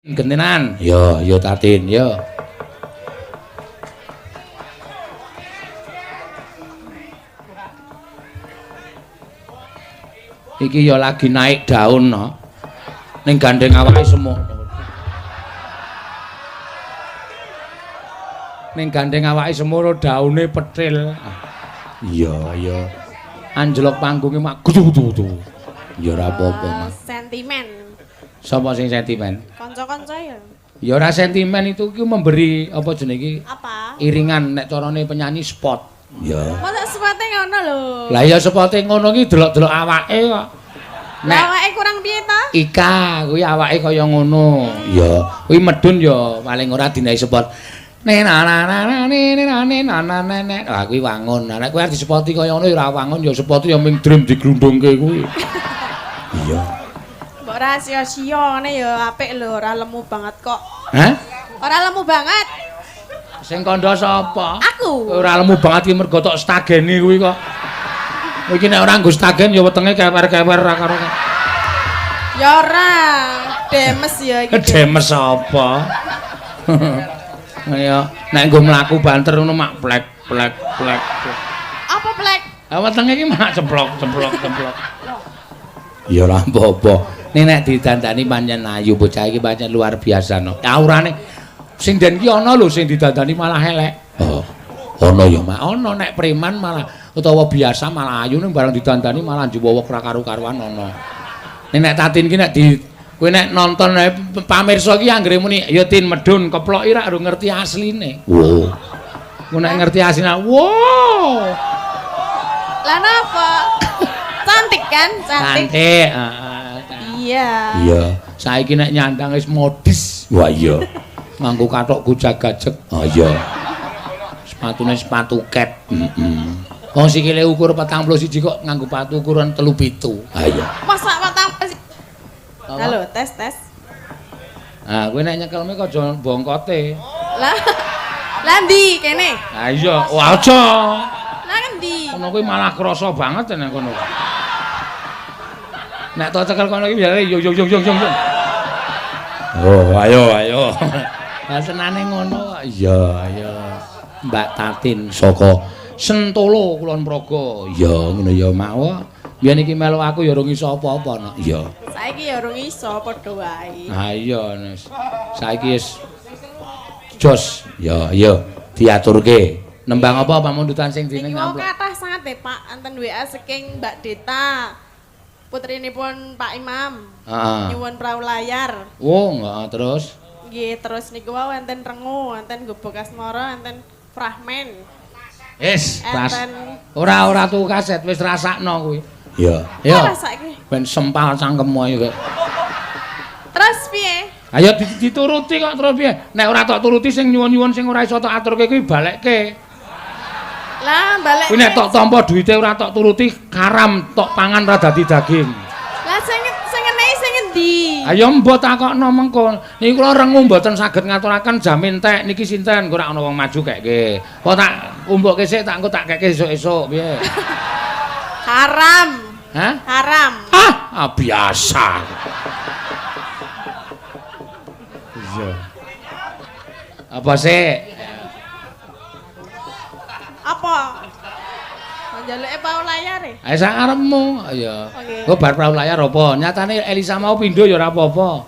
Gentenan. Yo, yo Tatin, yo. Iki yo lagi naik daun no. Ning gandeng awake semua. Ning gandeng awake semono daune petil. Iya, iya. Anjlok panggunge mak gutu-gutu. Ya ora apa-apa, Mas. Sentimen. Sapa sing sentimen? Kanca-kanca ya. Ya ora sentimen itu ki memberi apa jenenge iki? Apa? Iringan nek carane penyanyi spot. Ya. Masa spote ngono lho. Lah ya spote ngono ki delok-delok awake kok. Nek awake kurang piye ta? Ika kuwi awake kaya ngono. Ya, kuwi medun ya paling ora dinahi spot. Ne na na na na ne ne na ne na na ne ne. Lah kuwi wangun. Lah nek kowe arep disepoti kaya ngono ya ora wangun ya spoti ya ming dream diglundungke kuwi. Iya. Mbok ora sia-sia ngene ya apik lho, ora lemu banget kok. Hah? Ora lemu banget. Sing kandha sapa? Aku. Ora lemu banget ki mergo tok stageni kuwi kok. Iki nek ora nggo stagen ya wetenge kewer-kewer ra karo. Ya ora, demes ya iki. Demes apa? Ya, nek nggo mlaku banter ngono mak plek plek plek. Apa plek? Ah wetenge iki mak ceplok ceplok ceplok. Ya ora apa-apa. Nek nek didandani pancen ayu bocah iki pancen luar biasa no. Aurane sing den ki ana lho sing didandani malah elek. Oh. Ana ya mak ana nek preman malah utawa biasa malah ayu ning bareng didandani malah njuwowok ra karu-karuan ana. Nek nek Tatin ki nek di kowe nek nonton pamirsa ki anggere muni ya Tin medun keploki rak ora ngerti asline. Wo. Ku nek ngerti asline, wo. Lah napa? Cantik kan? Cantik. Cantik, heeh. Iya. Iya. Saiki nek nyandang wis modis. Wah iya. Nganggo kathok gojag-gajeg. Oh iya. Sepatune sepatu ket. Heeh. Wong sikile ukur 41 kok nganggo sepatu ukuran 37. Ha iya. Masa 41? Halo, tes tes. Ah, kowe nek nyekelme kok aja bongkote. Lah. Lah ndi kene? Ha iya, oh aja. Lah ngendi? Kono kuwi malah krasa banget nek kono. Nek tok cekel kono iki biasane yo yo yo yo yo. Oh, ayo ayo. Lah senane ngono kok. Iya, ayo. Mbak Tatin saka Sentolo Kulon Progo. Iya, ngono ya mak. Biyen iki melu aku ya urung iso apa-apa no. Iya. Saiki ya urung iso padha wae. Ha iya, Nes. Saiki wis jos. Ya, iya, diaturke. Nembang apa pamundutan sing dene ngamplok? Niku kathah sanget Pak, enten WA saking Mbak Deta. Putrinipun Pak Imam. Heeh. Nyuwun prau layar. Oh, heeh, terus. Nggih, terus niku wau enten rengu, enten gubuk asmara, enten fragmen. Wis, ora ora tuku kaset, wis rasakno kuwi. Iya. Iya. Rasake. Ben sempal cangkemmu ayo kok. Terus piye? Ayo dituruti kok terus piye? Nek ora tok turuti sing nyuwun-nyuwun sing ora iso tok aturke kuwi balekke. Lah balekke. Kuwi nek tok tampa duwite ora tok turuti haram tok pangan ora dadi daging. Lah sing sing ngenehi sing endi? Ayo mbok takokno mengko. Niki kula rengu mboten saged ngaturaken jamin tek niki sinten engko ora ana wong maju keke. Apa tak umbukke sik tak engko tak keke esuk-esuk piye? Haram. Hah? Haram. Ah, biasa. Iya. Apa sih? Apa? Njaluke prau layar e? Ayo sak arepmu. Iya. Engko bar prau layar apa? Nyatane Elisa mau pindho ya ora apa-apa.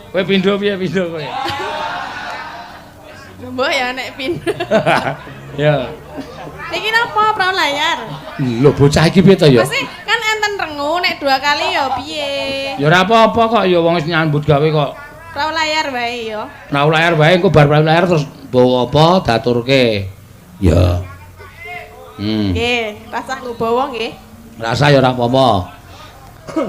Kowe pindho piye pindho kowe? Mbok ya nek pindho. Ya. Niki napa prau layar? Lho bocah iki piye to ya? Mesti kan enten rengu nek dua kali ya piye? Ya ora apa-apa kok ya wong wis nyambut gawe kok. Prau layar wae ya. Prau layar wae engko bar prau layar terus bawa apa daturke. Ya. Nggih, rasah nggo bawa nggih. Rasah ya ora apa-apa.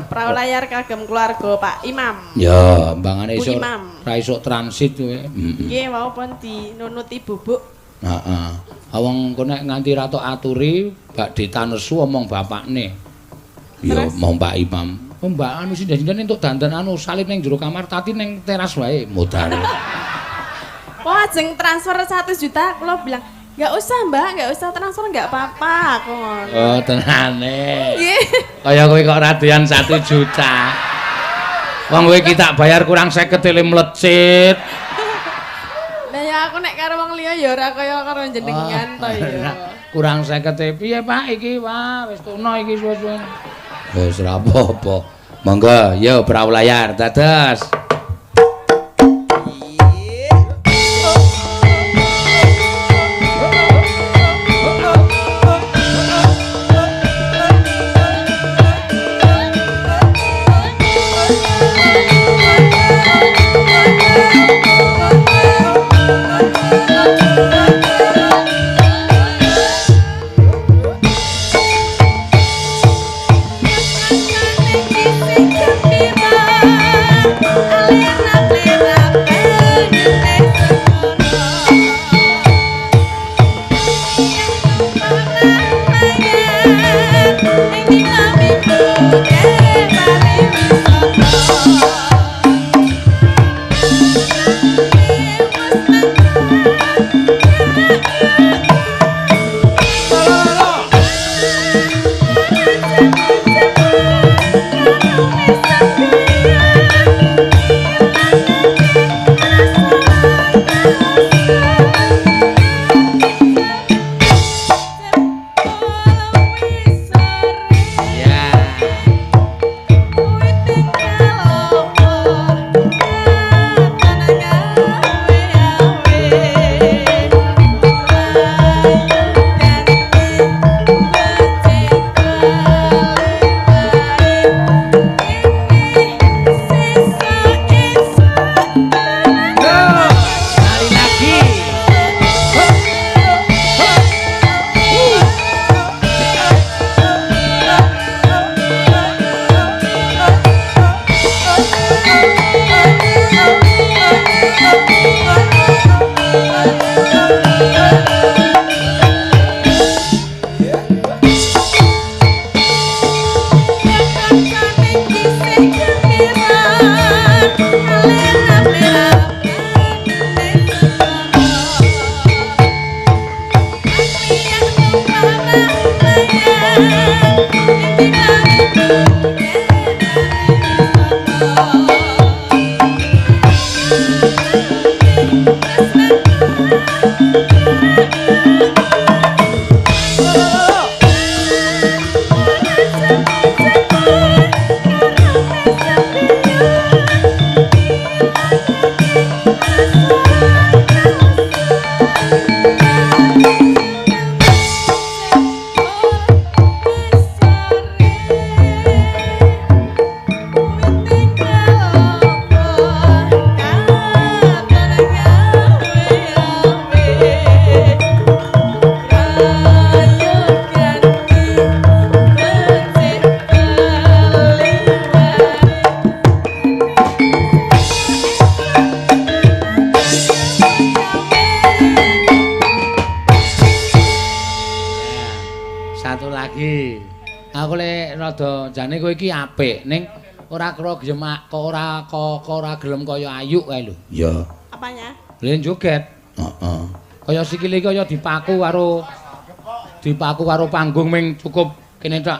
Prau layar kagem keluarga Pak Imam. Ya, mbangane iso ra iso transit kowe. Nggih, wau pun dinunuti bubuk. Heeh. Wong engko nek nganti ra tok aturi, Mbak Deta nesu omong bapakne. Ya, omong Pak Imam. Oh, Mbak anu sindan-sindan entuk dandan anu salib ning jero kamar Tati ning teras wae modare. Wah, ajeng transfer 1 juta kula bilang, "Enggak usah, Mbak, enggak usah transfer, enggak apa-apa." Aku ngono. Oh, tenane. Nggih. Kaya kowe kok ra doyan 1 juta. Wong kowe iki tak bayar kurang 50 ele mlecit. Lah ya aku nek karo wong liya ya ora kaya karo jenengan to ya. Kurang 50 piye Pak iki? Wah, wis tuna iki suwe-suwe. Wis ora apa-apa. Monggo, yo perahu layar dados. Jane kowe iki apik ning ora kira gelem kok ora kok ora gelem kaya Ayu kae lho. Iya. Apanya? Lha joget. Heeh. Kaya sikile kaya dipaku karo panggung ming cukup kene tok.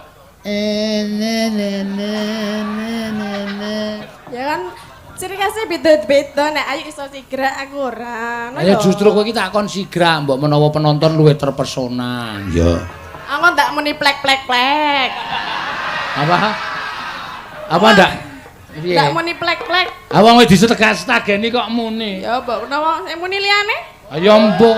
Ya kan ciri khasnya beda-beda nek Ayu iso sigrak aku ora. Ya justru kowe iki tak kon sigrak mbok menawa penonton luwih terpesona. Iya. Aku tak muni plek plek plek. Apa? Apa ndak? Piye? Ndak muni plek-plek. Ah wong wis disetegas-tegeni kok muni. Ya mbok menawa sing muni liyane? Ayo mbok.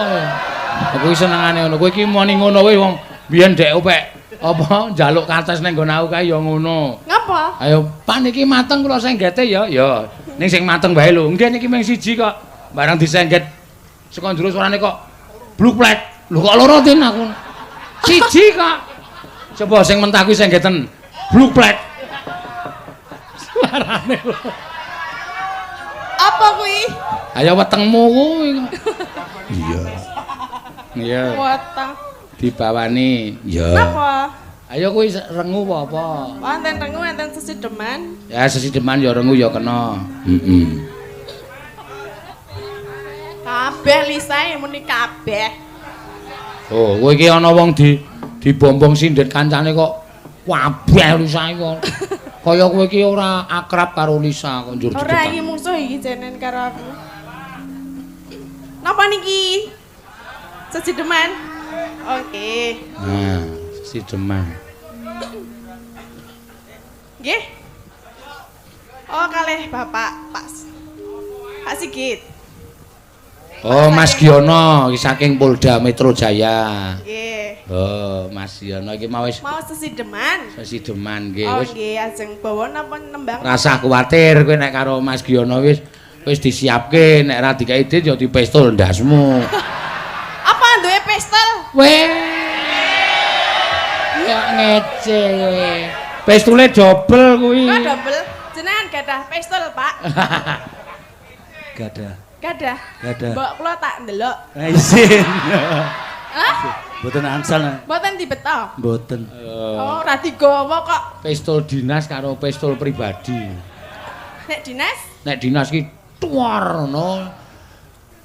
Aku iki senengane ngono. Kowe iki muni ngono kuwi wong biyen dek opek apa njaluk kates ning nggon aku kae ya ngono. Ngapa? Ayo pan iki mateng kula senggete ya. Ya. Ning sing mateng wae lho. Nggih niki mung siji kok. Barang disengget saka njero suarane kok bluk plek. Lho kok loro tin aku. Siji kok. Coba sing mentah kuwi senggeten. Bluk plek. Suarane lho. Apa kuwi? Ayo wetengmu kuwi. Iya. Iya. Weteng. Dibawani. Iya. Napa? Ayo kuwi rengu apa apa? Wonten rengu enten sesideman. Ya sesideman ya rengu ya kena. Heeh. Kabeh lisae muni kabeh. Oh, kowe iki ana wong dibombong sinden kancane kok kabeh lisae kok. Kaya kowe iki ora akrab karo Lisa kok njur Ora iki musuh iki jenen karo aku. Napa niki? Sesideman. Oke. Nah, sesideman. Nggih. Oh, kalih Bapak Pak Pak Sigit. Oh, Mas Giono iki saking Polda Metro Jaya. Nggih. Oh, Mas Giono iki mau wis mau sesideman. Sesideman nggih oh, wis. Oh, nggih, ajeng bawa napa nembang. Rasah kuwatir kowe nek karo Mas Giono wis wis disiapke nek ra dikeki dit ya dipistol ndasmu. Apa duwe pistol? Weh. Ya ngece kowe. Pistole dobel kuwi. Kok dobel? Jenengan gadah pistol, Pak? Gadah. Gadah. Gadah. Mbok kula tak ndelok. Isin. Hah? Mboten angsal. Mboten dibeto. Mboten. Oh, ora digawa kok. Pistol dinas karo pistol pribadi. Nek dinas? Nek dinas ki tuar ngono.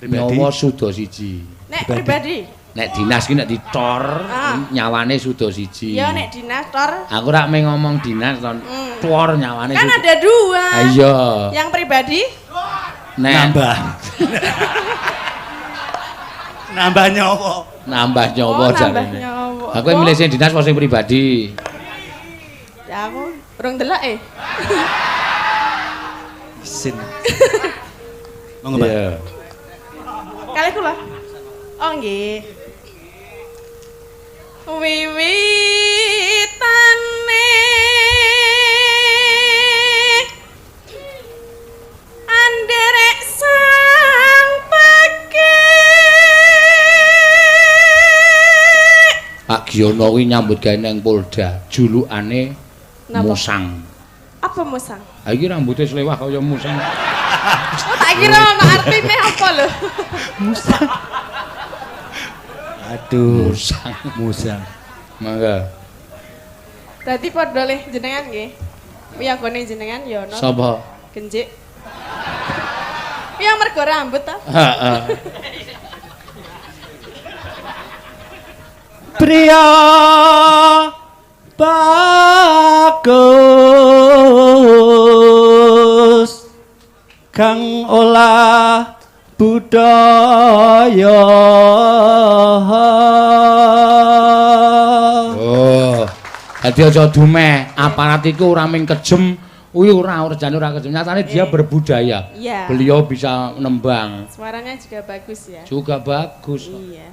Nyawa suda siji. Nek pribadi? Nek dinas ki nek ditor nyawane suda siji. Ya nek dinas tor. Aku rak mung ngomong dinas ton. Tuar nyawane. Kan ada dua. Iya. Yang pribadi? Nek nambah. Nambah nyawa. Nambah nyawa jarene. Aku milih sing dinas apa sing pribadi? Ya aku urung delok e. Isin. Monggo, Pak. Iya. Kalih kula. Oh nggih. Wiwitane anderek sang pekik. Pak Giono kuwi nyambut gawe nang Polda, julukane Musang. Apa musang? Ha iki rambute slewah kaya musang. Oh, tak kira ono artine apa lho. Musang. Aduh, musang, musang. Mangga. Berarti padha leh jenengan nggih. Wiyagone jenengan ya ono. Sapa? Genjik. Piye mergo rambut ta? Heeh. Pria bagus kang olah budaya. Oh, dadi aja dumeh, aparat iku ora mung kejem, kuwi ora jane ora kejem. Nyatane dia berbudaya. Iya. Beliau bisa nembang. Suaranya juga bagus ya. Juga bagus. Iya.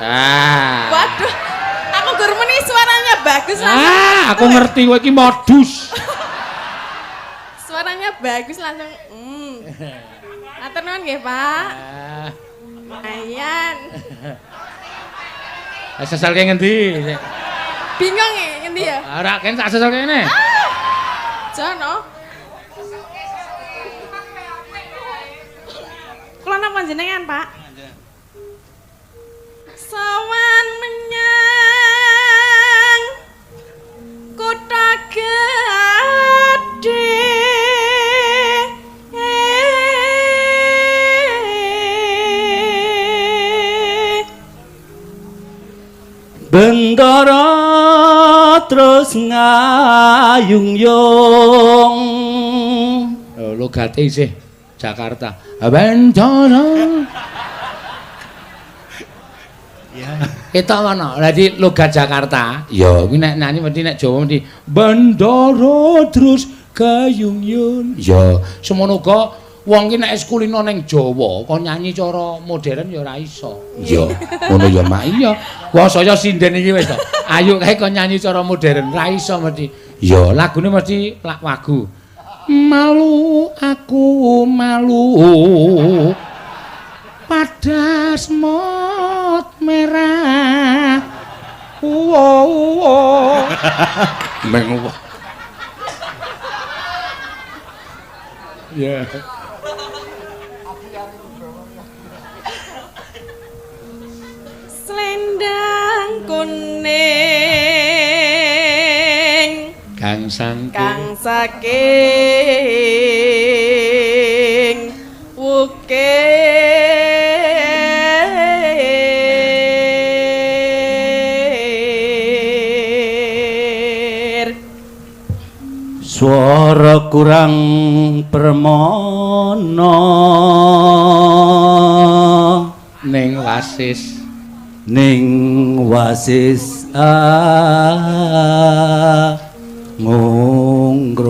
Ah. Waduh, aku gur muni suaranya bagus langsung. Ah, aku ngerti kowe iki modus. Suaranya bagus langsung. Matur nuwun nggih, Pak. Lumayan. Sesalke ngendi? Bingung ngendi ya? Ora ken sak sesalke ngene. Jono. Kula napa jenengan, Pak? Sowan menyang kutha gedhe. Bendara terus ngayung-yung. Oh, logate isih Jakarta. Bendara. Ya. Ketok ana. Dadi logat Jakarta. Ya, kuwi nek nyanyi mesti nek Jawa mesti Bendara terus gayung-yung. Ya, semono uga wong ki nek wis kulino ning Jawa, kon nyanyi cara modern ya ora iso. Iya, ngono ya Mak. Iya. Wah, saya sinden iki wis to. Ayo kae kon nyanyi cara modern, ora iso mesti. Ya, lagune mesti lak wagu. Malu aku malu. Pada semut merah. Uwo uwo. Meng uwo. Ya. Selendang kuning kang saking kang saking wukir. Swara kurang permana ning wasis ning wasis ngunggruh.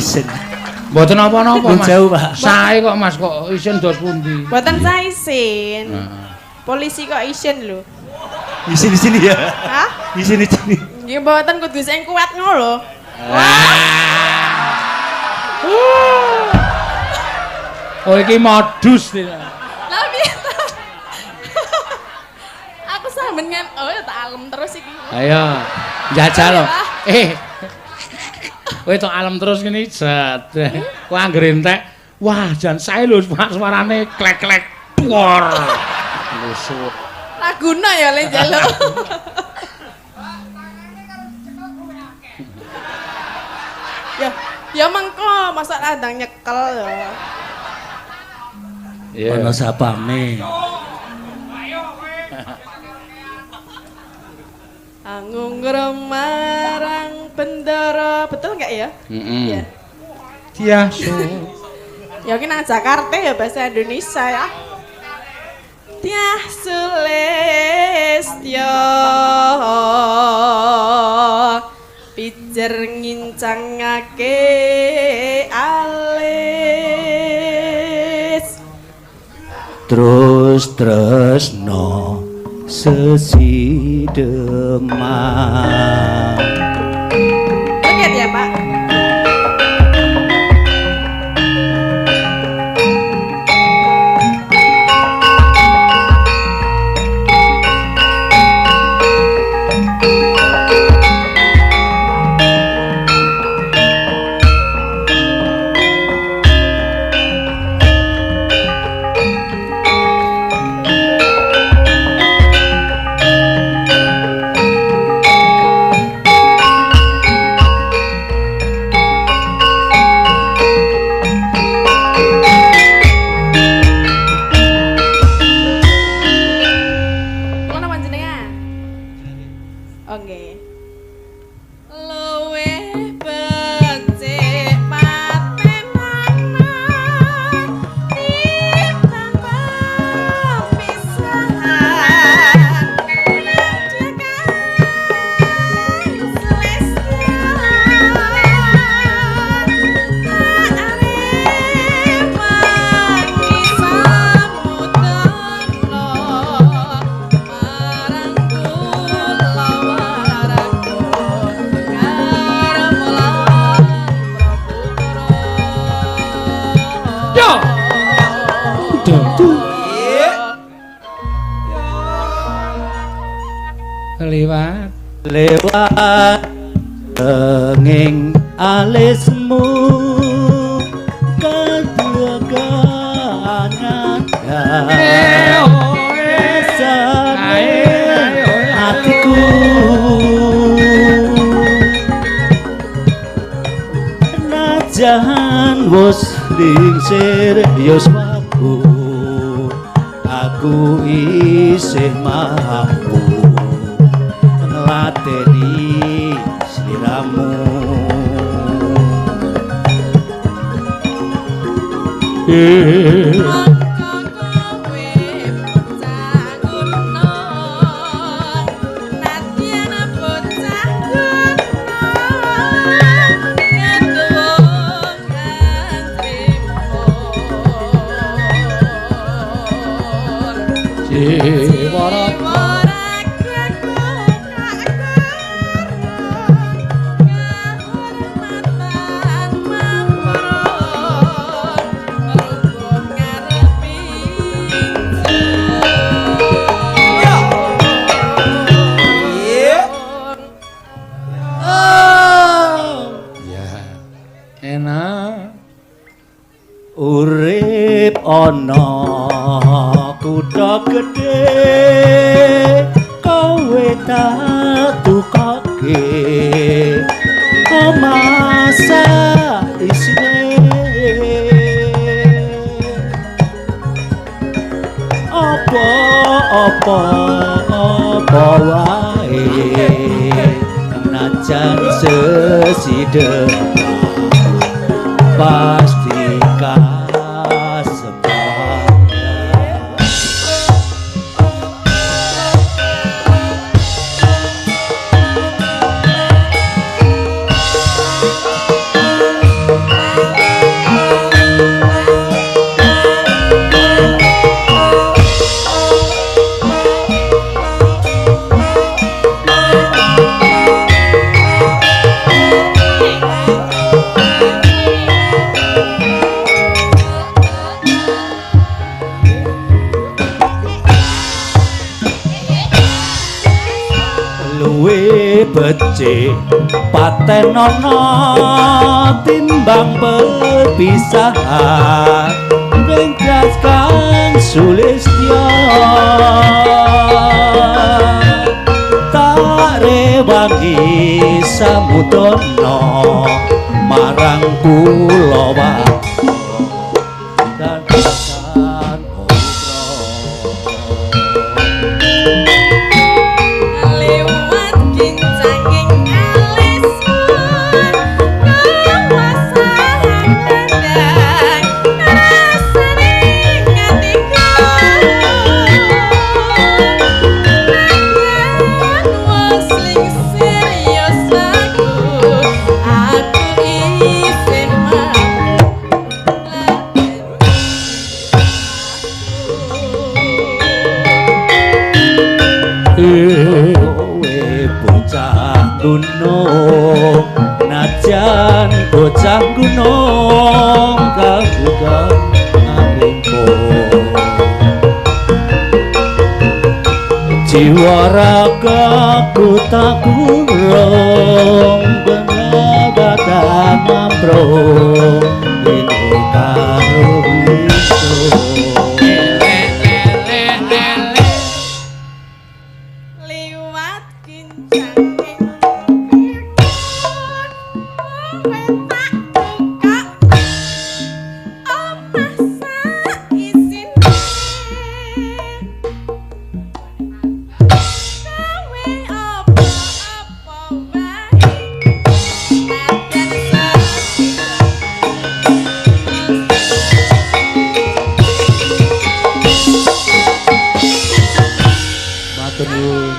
Isin. Mboten napa-napa, Mas. Jauh, Pak. Sae kok, Mas, kok isin dos pundi? Mboten sae isin. Polisi kok isin lho. Isin di sini ya. Hah? Isin di sini. Nggih mboten kudu sing kuat ngono lho. Oh iki modus iki. Lah piye ta? Aku sampean ngen oh ya tak alem terus iki. Ayo, njajal lho. Kowe tok alem terus ngene jet. Kowe anggere entek, wah jan sae lho suarane klek-klek. Duor. Lusuk. Laguna ya le njaluk. Ya, ya mengko masa landang nyekel ya. Iya. Ana sapame. Angungrum marang bendara, betul enggak ya? Heeh. Iya. Tiasu. Ya ki nang Jakarta ya bahasa Indonesia ya. Tiah Sulistyo pijer ngincangake alis terus tresno sesideman. Joget ya, Pak. Kula napa jenengan? Oh nggih. Luwih becik patenana timbang pepisahan. Yo. Lewat Lewat tenging alismu kadaganan atiku najan wis lingsir yuswaku aku isih mampu ngladeni sliramu. Mongko kowe bocah guna, nadyan bocah guna, ketuwung antrimo. Jiwara Ya. Enak. Urip ana kutha gedhe kowe tak tukoke omah isine apa apa Apa wae najan sesidhepan pasti kasepakat. Luwe becik patenono timbang perpisahan ringkas kang sulistya tak rewangi samudana marang kula dan putra. Lewat kincanging alismun kawasan landang rasane ngatiku najan wong slingsir ya aku aku isih mampu Kowe bocah gunung najan bocah gunung kabuka ngrimpo jiwa raga ku tak kurung pengobatan mamprung linu karo liwat kincanging kowe tak buka omah sak isine kowe apa-apa wae najan Matur nuwun.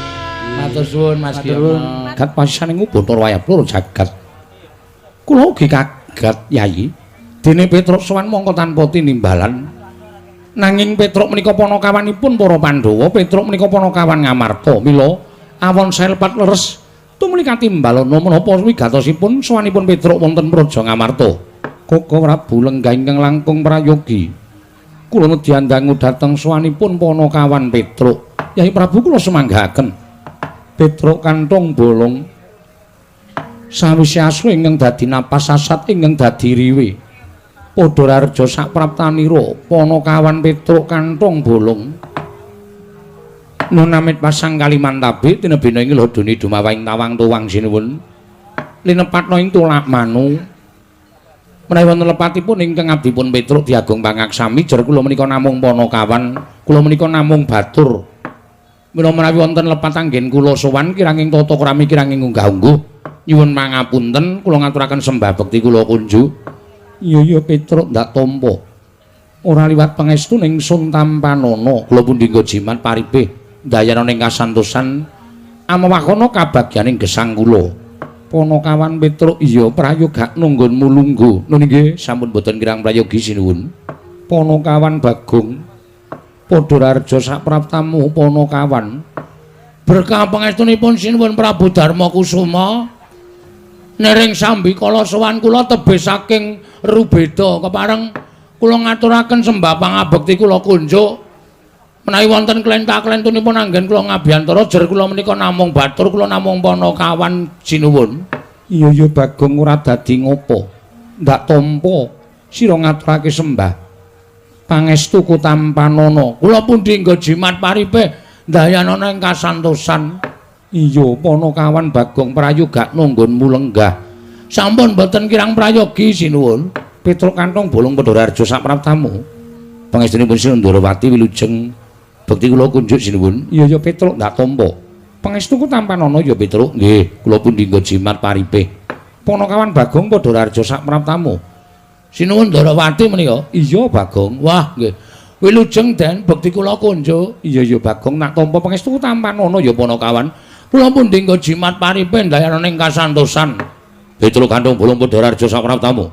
Matur suwun Mas Matur nuwun. Giyono. Gat pasane Bathara Wayah Blora jagat. Kula ugi kaget Yayi. Dene Petruk sowan mongko tanpa tinimbalan. Nanging Petruk menika panakawanipun para Pandhawa, Petruk menika panakawan Ngamarta. Mila awon saelepat leres tumuli katimbalana menapa wigatosipun sowanipun Petruk wonten Praja Ngamarta. Koko Prabu lenggah ingkang langkung prayogi. Kula nedhi andangu dhateng sowanipun panakawan Petruk. Yayi Prabu kula sumanggahaken. Petruk kantong bolong sawise asu ingkang dadi napas sasat ingkang dadi riwe. Padha rareja sapraptanira panakawan Petruk kantong bolong. Nun amit pasang kalimantabe tinebina ing lodone dumawahing tawang tuwang sinuwun. Linepatna ing tulak manu. Menawi wonten lepatipun ingkang abdipun Petruk diagung pangaksami jer kula menika namung panakawan, kula menika namung batur. Mila menawi wonten lepat anggen kula sowan kiranging tata krami kiranging unggah-ungguh nyuwun pangapunten kula ngaturaken sembah bekti kula kunjuk. Iya iya Petruk ndak tampa. Ora liwat pangestu ning sun tampanana kula pundi nggo jimat paripih ndayana ning kasantosan amewakana kabagyaning gesang kula. Panakawan Petruk iya prayogakna nggonmu lungguh. Nun inggih sampun boten kirang prayogi sinuwun. Panakawan Bagong padha rareja sapraptamu panakawan. Berkah pangestunipun sinuwun Prabu Darma Kusuma nering sambikala sowan kula tebih saking Rubeda kepareng kula ngaturaken sembah pangabekti kula kunjuk. Menawi wonten klenta-klentunipun anggen kula ngabiyantara jer kula menika namung batur kula namung panakawan sinuwun. Iya iya Bagong ora dadi ngopo. Ndak tampa sira ngaturake sembah pangestu ku tampanana. Kula pundi nggo jimat paripih ndayanana ing kasantosan. Iya panakawan Bagong prayogakna nggonmu lenggah. Sampun boten kirang prayogi sinuwun. Petruk kantong bolong padha rareja sapraptamu. Pangestunipun Sinuwun Ndorowati wilujeng bekti kula kunjuk sinuwun. Iya iya Petruk ndak tampa. Pangestuku tampanana ya Petruk. Nggih, kula pundi nggo jimat paripe. Panakawan Bagong padha raharja sak praptamu. Sinuwun Ndarawati menika. Iya Bagong. Wah, nggih. Wilujeng Den, bekti kula konjuk. Iya ya Bagong, nak tampa pangestuku tampanana ya Panakawan. Kula pundi nggo jimat paripe ndayana ing kasantosan. Petruk Kanthong Bolong padha raharja sak praptamu.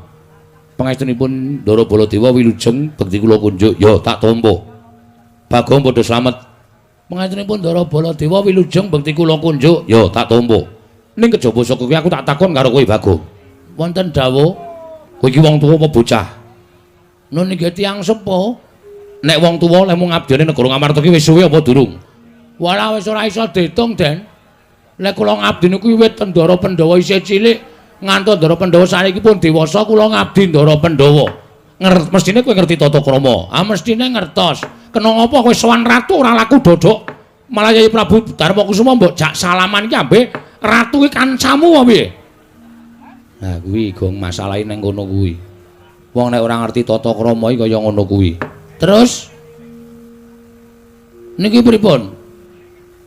Pangestunipun Ndara Baladewa wilujeng bekti kula kunjuk. Ya tak tampa. Bagong padha slamet. Pangestunipun Ndara Baladewa wilujeng bekti kula kunjuk. Ya tak tampa. Ning kejaba saka kuwi aku tak takon karo kowe Bagong. Wonten dawuh, kowe iki wong tuwa apa bocah? Nun nggih tiyang sepuh. Nek wong tuwa lehmu ngabdiane negara Ngamarta ki wis suwe apa durung? Walah wis ora iso diitung, Den. Lek kula ngabdi niku wiwit Ndara Pandhawa isih cilik ngantos Ndara Pandhawa saniki pun dewasa kula ngabdi Ndara Pandhawa. Mestine kowe ngerti tata krama. Ah mestine ngertos. Kena ngapa kowe sowan ratu ora laku dodok? Malah Yai Prabu Darma Kusuma mbok jak salaman iki ambek ratu iki kancamu apa piye? Nah kuwi gong masalahe ning kono kuwi. Wong nek ora ngerti tata krama iki kaya ngono kuwi. Terus niki pripun?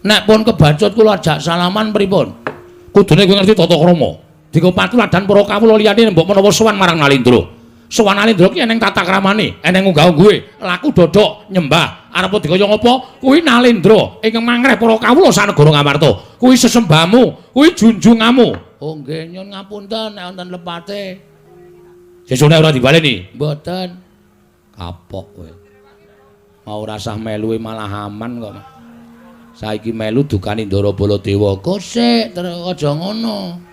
Nek pun kebacut kula ajak salaman pripun? Kudune kowe ngerti tata krama. Dika patuladan para kawula liyane mbok menawa sowan marang Nalindra. Sowan Nalindra ki eneng tata kramane, eneng unggah-ungguhe, laku dodok nyembah. Arep dikaya ngapa? Kuwi Nalindra ingkang mangreh para kawula sanegara Ngamarta. Kuwi sesembahmu, kuwi junjunganmu. Oh nggih, nyun ngapunten nek wonten lepate. Sesuk nek ora dibaleni? Mboten. Kapok kowe. Mau rasah melu malah aman kok. Saiki melu dukani Ndara Baladewa. Kosek terus aja ngono.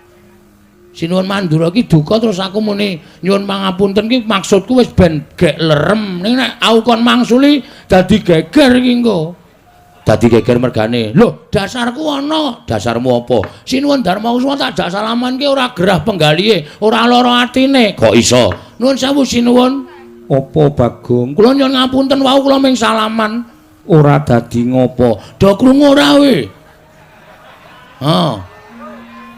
Sinuwun Mandura ki duka terus aku muni nyuwun pangapunten ki maksudku wis ben gek lerem. Ning nek aku kon mangsuli dadi geger iki engko. Dadi geger mergane. Lho, dasarku ana. Dasarmu apa? Sinuwun Darma Kusuma tak jak salaman ki ora gerah penggalihe, ora lara atine. Kok iso? Nuwun sewu sinuwun. Apa Bagong? Kula nyuwun ngapunten wau kula ming salaman. Ora dadi ngopo. Do krungu ora kowe? Ha.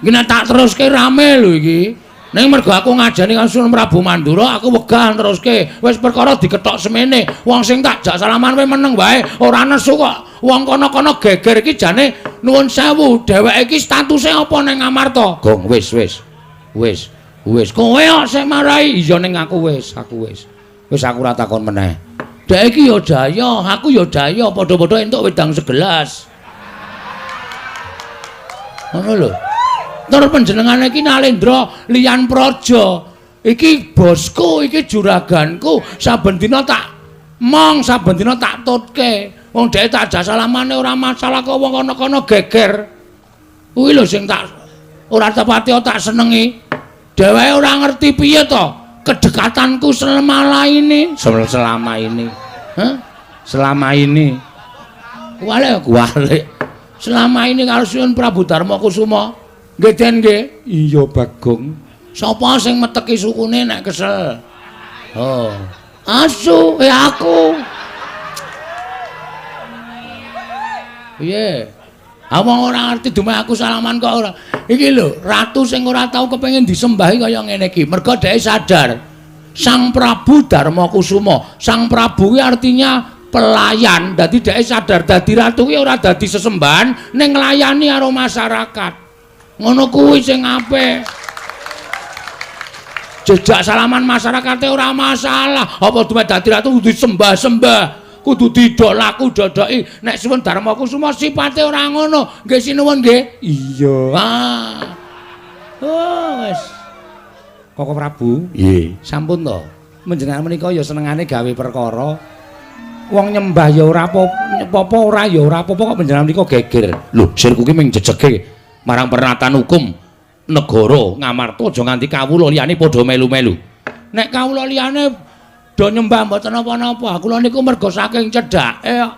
Iki nek tak teruske rame lho iki. Ning mergo aku ngajani karo Sunan Prabu Mandura, aku wegah teruske. Wis perkara dikethok semene. Wong sing tak jak salaman kowe meneng wae, ora nesu kok. Wong kono-kono geger iki jane nuwun sewu, dheweke iki statuse apa ning Ngamarta? Gong wis wis. Wis, wis. Kowe kok sing marai? Iya ning aku wis, aku wis. Wis aku ora takon meneh. Dhek iki ya daya, aku ya daya, padha-padha entuk wedang segelas. Ngono lho. Tur panjenengane iki Nalendra liyan praja. Iki bosku, iki juraganku, saben dina tak mong, saben dina tak tutke. Wong dhek tak jak salamane ora masalah kok wong kono-kono geger. Kuwi lho sing tak ora tepati tak senengi. Dheweke ora ngerti piye to kedekatanku selama ini, selama ini. Hah? Selama ini. Kuwalik, kuwalik. Selama ini karo Sunan Prabu Darma Kusuma. Nggih Den nggih. Iya Bagong. Sapa sing meteki sukune nek kesel? Oh. Asu, aku. Piye? Ah wong ora ngerti dumeh aku salaman kok ora. Iki lho, ratu sing ora tau kepengin disembahi kaya ngene iki. Mergo dhek sadar Sang Prabu Darma Kusuma. Sang Prabu kuwi artinya pelayan. Dadi dhek sadar dadi ratu kuwi ora dadi sesembahan ning nglayani karo masyarakat. Ngono kuwi sing apik. Jejak salaman masyarakate ora masalah. Apa dumeh dadi ratu kudu disembah-sembah, kudu didolaku dodoki. Nek Sunan Darma Kusuma sipate ora ngono. Nggih sinuwun nggih. Iya. Ah. Oh wis. Koko Prabu. Nggih. Sampun to. Panjenengan menika ya senengane gawe perkara. Wong nyembah ya ora apa-apa, ora ya ora apa-apa kok panjenengan menika geger. Lho, sirku ki ming jejege marang pernatan hukum negara Ngamarta aja nganti kawula liyane padha melu-melu. Nek kawula liyane do nyembah mboten napa-napa, kula niku mergo saking cedhake kok.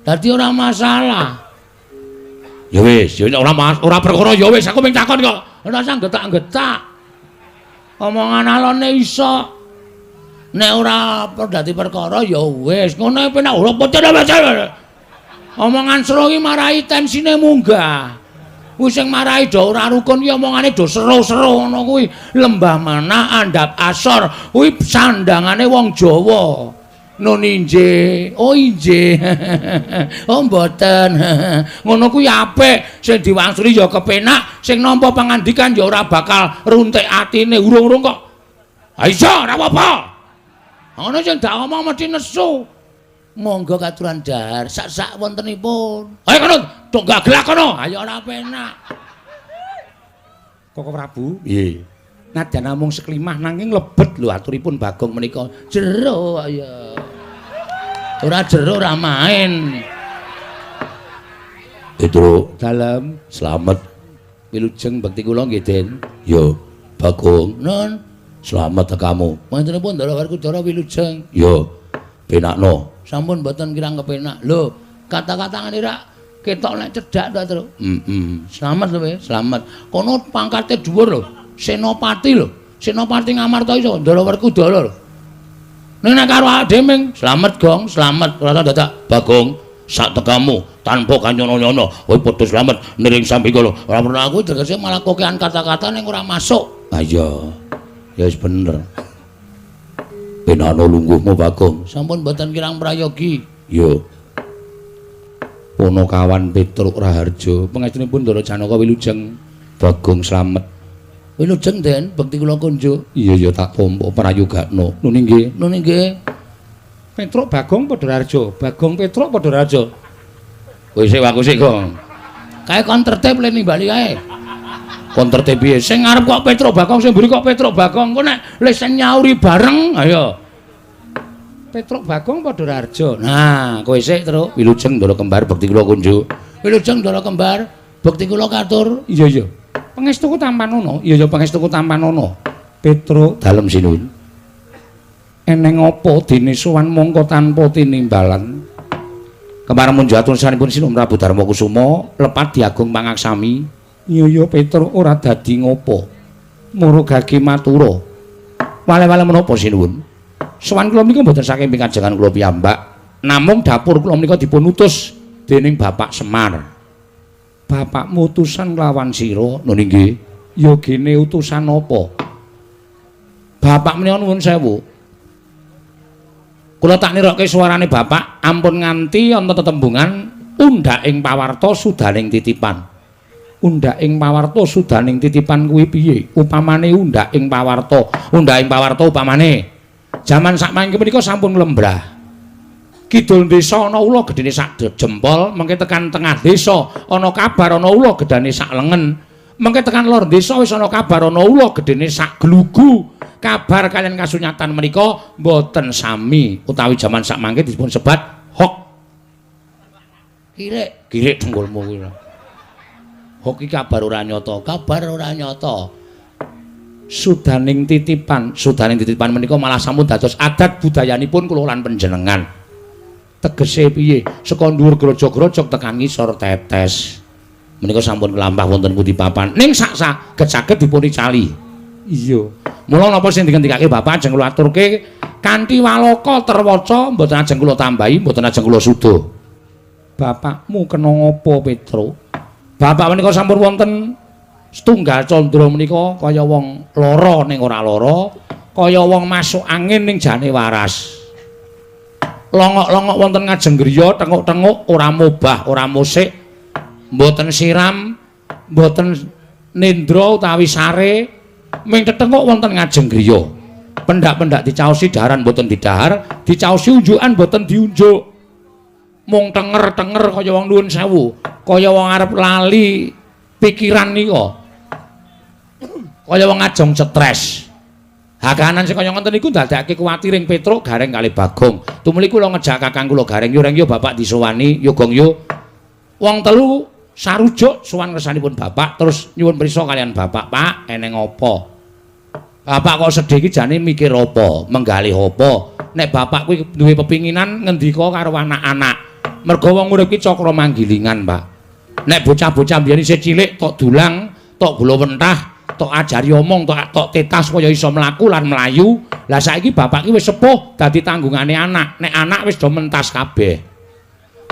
Dadi ora masalah. Ya wis, ya ora perkara ya wis, aku ming takon kok. Ora usah getak-getak. Omongan alone iso. Nek ora dadi perkara ya wis, ngono penak ora pocah. Omongan seru iki marai tensine munggah. Kuwi sing marai do ora rukun ki omongane do seru-seru ngono kuwi. Lembah mana andhap asor kuwi sandangane wong Jawa. Nun injih. Oh injih. Oh mboten. Ngono kuwi apik, sing diwangsuli ya kepenak, sing nampa pangandikan ya ora bakal runtik atine urung-urung kok. Ha iya, ora apa-apa. Ngono sing dak omong mesti nesu. Monggo katuran dahar sak-sak wontenipun. Ayo kono, tok gak gelak kono. Ayo ora penak. Koko Prabu, nggih. Nadyan namung seklimah nanging lebet lho aturipun Bagong menika. Jero ya. Ora jero ora main. Petruk, Dalem slamet. Wilujeng bekti kula nggih, Den. Yo, Bagong. Nun, slamet tekamu. Mantenipun Ndara Werkudara wilujeng. Yo, penakno. Sampun mboten kirang kepenak. Lho, kata-kata ngene rak ketok nek cedhak ta, Truk. Heeh. Slamet lho, slamet. Kono pangkate dhuwur lho. Senopati lho. Senopati Ngamarta iso Ndara Werkudara lho. Ning nek karo awake dhewe ming slamet Gong, slamet. Ora dadak Bagong, sak tekamu tanpa kanyono-nyono, kowe padha slamet niring sambikala. Ora perlu aku tegese malah kokean kata-kata ning ora masuk. Ha iya. Ya wis bener. Penakno lungguhmu Bagong. Sampun mboten kirang prayogi. Yo. Ponokawan Petruk Raharja, pangestunipun Ndara Janaka wilujeng. Bagong slamet. Wilujeng Den, bekti kula kunjuk. Iya ya tak tampa prayogakno. Nun inggih. Nun inggih. Petruk Bagong padha Raharja, Bagong Petruk padha Raharja. Kowe sik aku sik, Gong. Kae kon tertib le nimbali kae. Kon tertib piye? Sing ngarep kok Petruk Bagong, sing mburi kok Petruk Bagong. Engko nek le sing nyauri bareng, ayo. Petruk Bagong padha Raharja. Nah, kowe sik, Truk. Wilujeng Ndara Kembar bekti kula kunjuk. Wilujeng Ndara Kembar, bekti kula katur. Iya iya. Pangestuku tampanono. Iya iya pangestuku tampanono. Petruk dalem sinuwun. Eneng apa dene sowan mongko tanpa tinimbalan? Kemarin munjatun sanipun Sinuwun Prabu Darma Kusuma lepat diagung pangaksami. Iya iya Petruk ora dadi ngopo. Murugage matura. Wale-wale menapa sinuwun? Sowan kula menika mboten saking pikajengan kula piyambak, namung dapur kula menika dipun utus dening Bapak Semar. Bapakmu utusan kelawan sira, nun inggih. Ya gene utusan apa? Bapak menika nuwun sewu. Kula tak nirokke suarane bapak, ampun nganti ana tetembungan undhak ing pawarta sudaning titipan. Undhak ing pawarta sudaning titipan kuwi piye? Upamane undhak ing pawarta, undhak ing pawarta upamane jaman sakmangke menika sampun lembrah. Kidul desa ana ula gedene sak jempol, mengke tekan tengah desa ana kabar ana ula gedane sak lengen. Mengke tekan lor desa wis ana kabar ana ula gedene sak glugu. Kabar kalian kasunyatan menika mboten sami utawi jaman sakmangke dipun sebat hok. Kirik, kirik dengkulmu kuwi. Hok iki kabar ora nyata, kabar ora nyata. Sudaning titipan, sudaning titipan menika malah sampun dados adat budayanipun kula lan panjenengan. Tegese piye? Saka dhuwur grojog-grojog tekan ngisor tetes. Menika sampun kelampah wonten pundi papan. Ning sak saged-saged dipun icali. Iya. Mula napa sing dingendikake Bapak ajeng kula aturke kanthi waloka terwaca mboten ajeng kula tambahi, mboten ajeng kula suda. Bapakmu kena ngapa, Petruk? Bapak menika sampun wonten setunggal candra menika kaya wong lara ning ora lara, kaya wong masuk angin ning jane waras. Longok-longok wonten ngajeng griya, tenguk-tenguk ora mobah, ora musik, mboten siram, mboten nendra utawi sare, ming tetenguk wonten ngajeng griya. Pendak-pendak dicaosi daharan mboten didahar, dicaosi unjukan mboten diunjuk. Mung tenger-tenger kaya wong nuwun sewu, kaya wong arep lali pikiran nika. Kaya wong ajeng stres. Hakanan sing kaya ngoten niku ndadekake kuwatir ing Petruk Gareng kalih Bagong. Tumuli kula ngejak kakang kula Gareng, yo reng yo bapak disowani, yo gong yo. Wong telu sarujuk sowan ngersanipun bapak terus nyuwun prisa kalian bapak, Pak, eneng apa? Bapak kok sedih iki jane mikir apa, menggalih apa? Nek bapak kuwi duwe pepinginan ngendika karo anak-anak. Mergo wong urip iki cakra manggilingan, Pak. Nek bocah-bocah mbiyen isih cilik tok dulang, tok gula wentah, tok ajari omong, tok tetah supaya iso mlaku lan mlayu. Lah saiki bapak ki wis sepuh dadi tanggungane anak. Nek anak wis do mentas kabeh.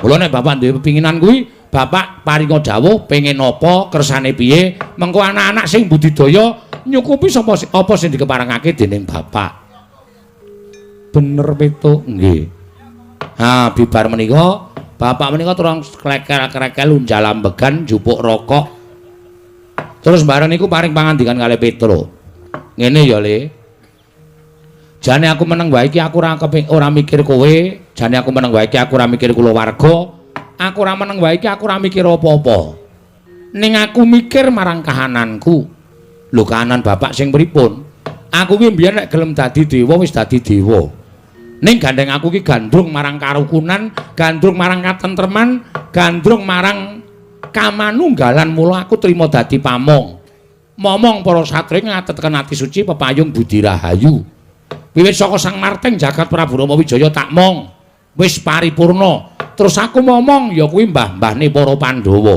Mula nek bapak duwe pepinginan kuwi, bapak paringa dawuh pengen apa, kersane piye, mengko anak-anak sing budidaya nyukupi sapa apa sing dikeparengake dening bapak. Bener Petuk? Nggih. Ha, bibar menika bapak menika terus klekel-klekel unjal ambegan njupuk rokok. Terus bareng niku paring pangandikan kalih Petro. Ngene ya, Le. Jane aku meneng wae iki aku ora ora mikir kowe, jane aku meneng wae iki aku ora mikir kulawarga, aku ora meneng wae iki aku ora mikir apa-apa. Ning aku mikir marang kahananku. Lho kahanan bapak sing pripun? Aku ki mbiyen nek gelem dadi dewa wis dadi dewa. Ning gandeng aku ki gandrung marang karukunan, gandrung marang katentreman, gandrung marang kamanunggalan, mula aku trima dadi pamong. Momong para satriya ngatetken ati suci pepayung budi rahayu. Wiwit saka Sang Marting jagat Prabu Rama Wijaya tak mong wis paripurna. Terus aku momong ya kuwi mbah-mbahne para Pandhawa.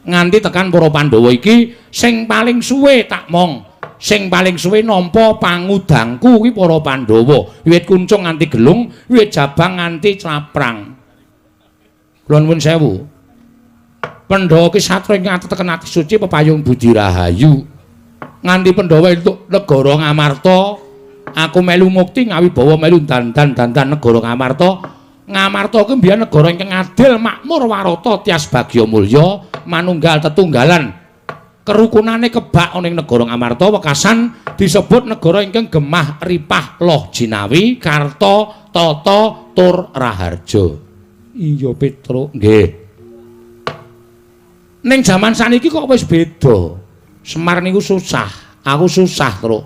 Nganti tekan para Pandhawa iki sing paling suwe tak mong, sing paling suwe nampa pangudangku kuwi para Pandhawa. Wiwit kuncung nganti gelung, wiwit jabang nganti claprang. Kula nuwun sewu. Pandhawa ki satriya ngateteken ati suci pepayung budi rahayu. Nganti Pandhawa entuk negara Ngamarta, aku melu mukti ngawibawa melu dandan-dandan negara Ngamarta. Ngamarta kuwi mbiyen negara ingkang adil, makmur, warata, tias bagya mulya, manunggal tetunggalan. Kerukunane kebak ana ing negara Ngamarta wekasan disebut negara ingkang gemah ripah loh jinawi karta tata tur raharja. Iya Petro, nggih. Ning jaman saniki kok wis beda. Semar niku susah, aku susah, Truk.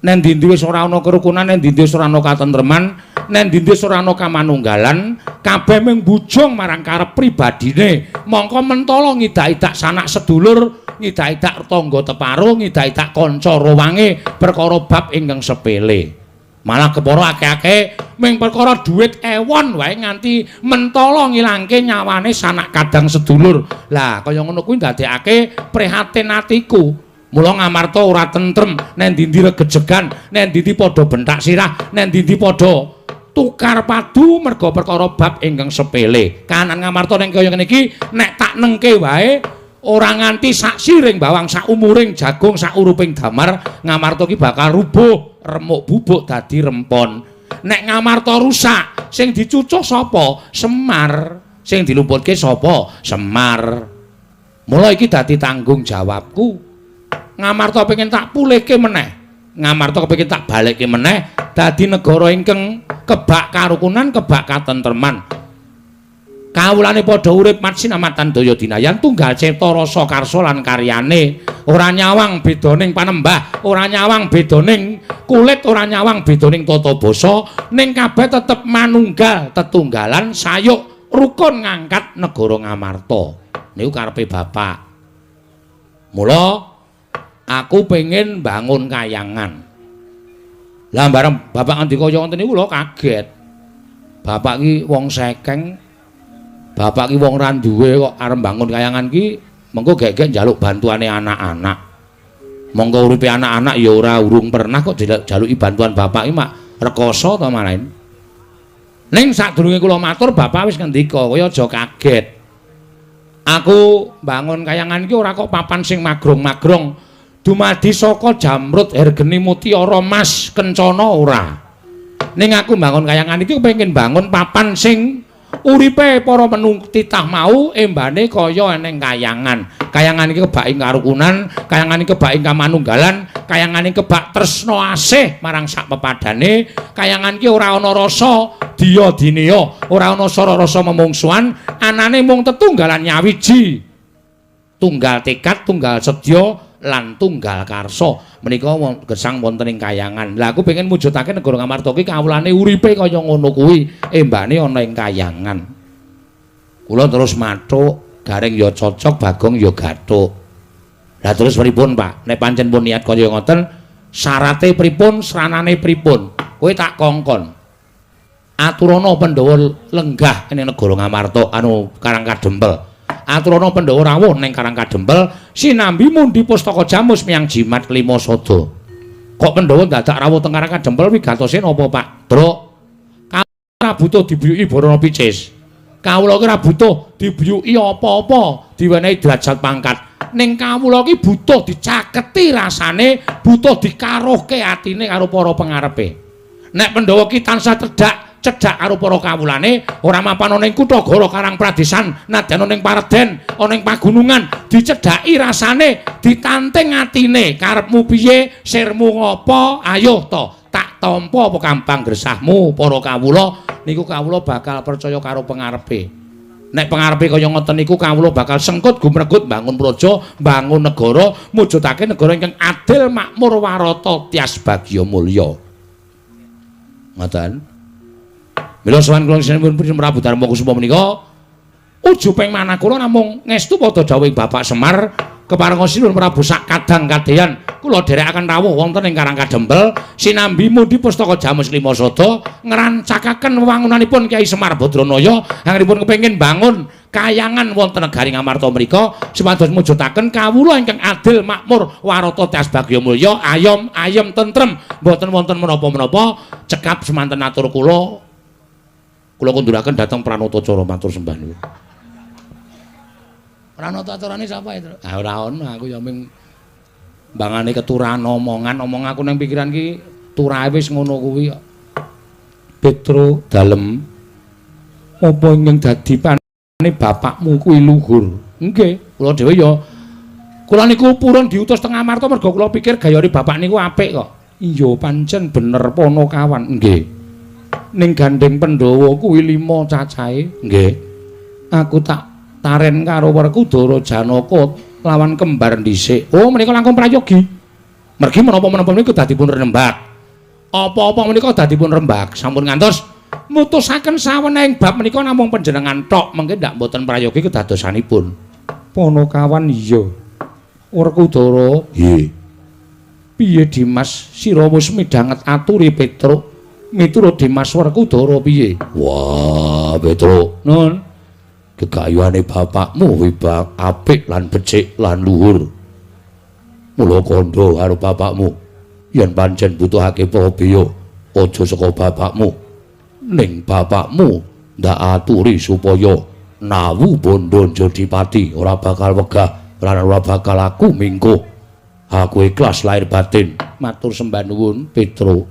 Nen ndi-ndi wis ora ana kerukunan, nen ndi-ndi wis ora ana katentreman, nen ndi-ndi wis ora ana kamanunggalan, kabeh mung bujung marang karep pribadine. Mongko mentala ngidak-idak sanak sedulur, ngidak-idak tangga teparo, ngidak-idak kanca rowange perkara bab ingkang sepele. Malah kepara akeh-akeh mung perkara dhuwit ewon wae nganti mentala ngilangke nyawane sanak kadang sedulur. Lah kaya ngono kuwi ndadekake prihatin atiku. Mula Ngamarta ora tentrem, nen ndi-ndi regejegan, nen ndi-ndi padha benthak sirah, nen ndi-ndi padha tukar padu merga perkara bab ingkang sepele. Kahanan Ngamarta ning kaya ngene iki nek tak nengke wae ora nganti sak siring bawang, sak umuring jagung, sak uruping damar, Ngamarta ki bakal rubuh, remuk bubuk dadi rempon. Nek Ngamarta rusak, sing dicucuh sapa? Semar. Sing dilumputke sapa? Semar. Mula iki dadi tanggung jawabku. Ngamarta pengen tak pulihke meneh. Ngamarta kepengin tak balekke meneh dadi negara ingkang kebak karukunan, kebak katentreman. Kawulane padha urip matsinamatan daya dinayan tunggal cipta rasa karsa lan karyane. Ora nyawang bedaning panembah, ora nyawang bedaning kulit, ora nyawang bedaning tata basa, ning kabeh tetep manunggal tetunggalan sayuk rukun ngangkat negara Ngamarta. Niku karepe bapak. Mula aku pengen bangun kayangan. Lah bareng bapak ngendika kaya ngoten niku kula kaget. Bapak ki wong sekeng, bapak ki wong ra duwe kok arep bangun kayangan ki mengko gek-gek njaluk bantuane anak-anak. Monggo uripe anak-anak ya ora urung pernah kok jaluki bantuan bapak ki mak rekoso ta malahin. Ning sadurunge kula matur bapak wis ngendika, kowe aja kaget. Aku bangun kayangan ki ora kok papan sing magrong-magrong. Dumadi saka jamrut hergeni mutiara mas kencana ora. Ning aku bangun kayangan iki kepengin bangun papan sing uripe para titah mau embane kaya eneng kayangan. Kayangan iki kebak ing karukunan, kayangan iki kebak ing kamanunggalan, kayangan iki kebak tresna asih marang sak pepadane, kayangan iki ora ana rasa diya dineya, ora ana sara rasa memungsuhan, anane mung tetunggalan nyawiji. Tunggal tekad, tunggal sedya lan tunggal karsa. Menika gesang wonten ing kayangan. Lah aku pengen mujudake negara Ngamarta ki kawulane uripe kaya ngono kuwi, embane ana ing kayangan. Kula terus mathuk, Gareng ya cocok, Bagong ya gathuk. Lah terus pripun, Pak? Nek pancen pun niat kaya ngoten, syarate pripun, sranane pripun? Kowe tak kongkon. Aturana Pandhawa lenggah ning negara Ngamarta anu Karang Kadempel. Aturana Pandhawa rawuh ning Karang Kadempel sinambi mundi pustaka jamus miyang jimat kelima sada. Kok Pandhawa dadak rawuh teng Karang Kadempel wigatose napa, Pak? Truk. Ora butuh dibiyuki Barana Picis. Kawula ki ora butuh dibiyuki apa-apa, diwenehi derajat pangkat. Ning kawula ki butuh dicaketi rasane, butuh dikaruhke atine karo para pengarepe. Nek Pandhawa ki tansah cedhak cedhak karo para kawulane, ora mapan ana ing kutha Goro Karang Pradesan, nadyan ana ing pareden, ana ing pagunungan, dicedhaki rasane, ditanting atine, karepmu piye, sirmu ngopo, ayo to tak tampa apa kambang gresahmu para kawula. Niku kawula bakal percaya karo pengarepe. Nek pengarepe kaya ngoten niku kawula bakal sengkut gumregut bangun praja, bangun negara, mujudake negara ingkang adil, makmur, warata, tias bagya mulya. Ngoten. Mila sowan kula sinipun Prabu Darma Kusuma menika ujuping manah kula namung ngestu padha dawuhing Bapak Semar keparenga sinuwun Prabu sak kadang kadeyan kula dherekaken rawuh wonten ing Karang Kadempel sinambi mundi pustaka Jamus Lima Sada ngrancakaken wewangunanipun Kyai Semar Badranaya anggenipun kepengin bangun kayangan wonten negari Ngamarta mriku supados mujudaken kawula ingkang adil, makmur, warata, tias bagya mulya, ayom ayem tentrem, mboten wonten menapa-menapa. Cekap semanten atur kula, kula kunduraken dhateng Pranatacara matur sembah nuwun. Pranatacarane sapa itu? Ah ora ono, aku ya ming mbangane keturahan omongan, omong aku nang pikiran ki turahe wis ngono kuwi kok. Petro dalem apa ingkang dadi pane bapakmu kuwi luhur? Nggih, kula dhewe ya kula niku purun diutus teng Amarta mergo kula pikir gayane bapak niku apik kok. Iya pancen bener Ponokawan. Nggih. Ning gandeng Pandhawa kuwi 5 cacahe. Nggih. Aku tak taren karo Werkudara Janaka lawan kembar dhisik. Oh, menika langkung prayogi. Mergi menapa-menapa niku dadipun rembag. Apa-apa menika dadipun rembag. Sampun ngantos mutusaken sawenehing bab menika namung panjenengan tok, mengke ndak mboten prayogi kedadosanipun. Ponokawan iya. Werkudara, nggih. Piye Dimas, sira wis midhanget aturi Petruk? Miturut Dimas Werkudara piye? Wah, Petruk. Nun. Gegayuhane bapakmu kuwi apik lan becik lan luhur. Mula kandha karo bapakmu yen pancen butuhake prabeya aja saka bapakmu. Ning bapakmu ndak aturi supaya nawu bondo njodipati ora bakal wegah lan ora bakal aku mingkuh. Aku ikhlas lahir batin. Matur sembah nuwun Petruk.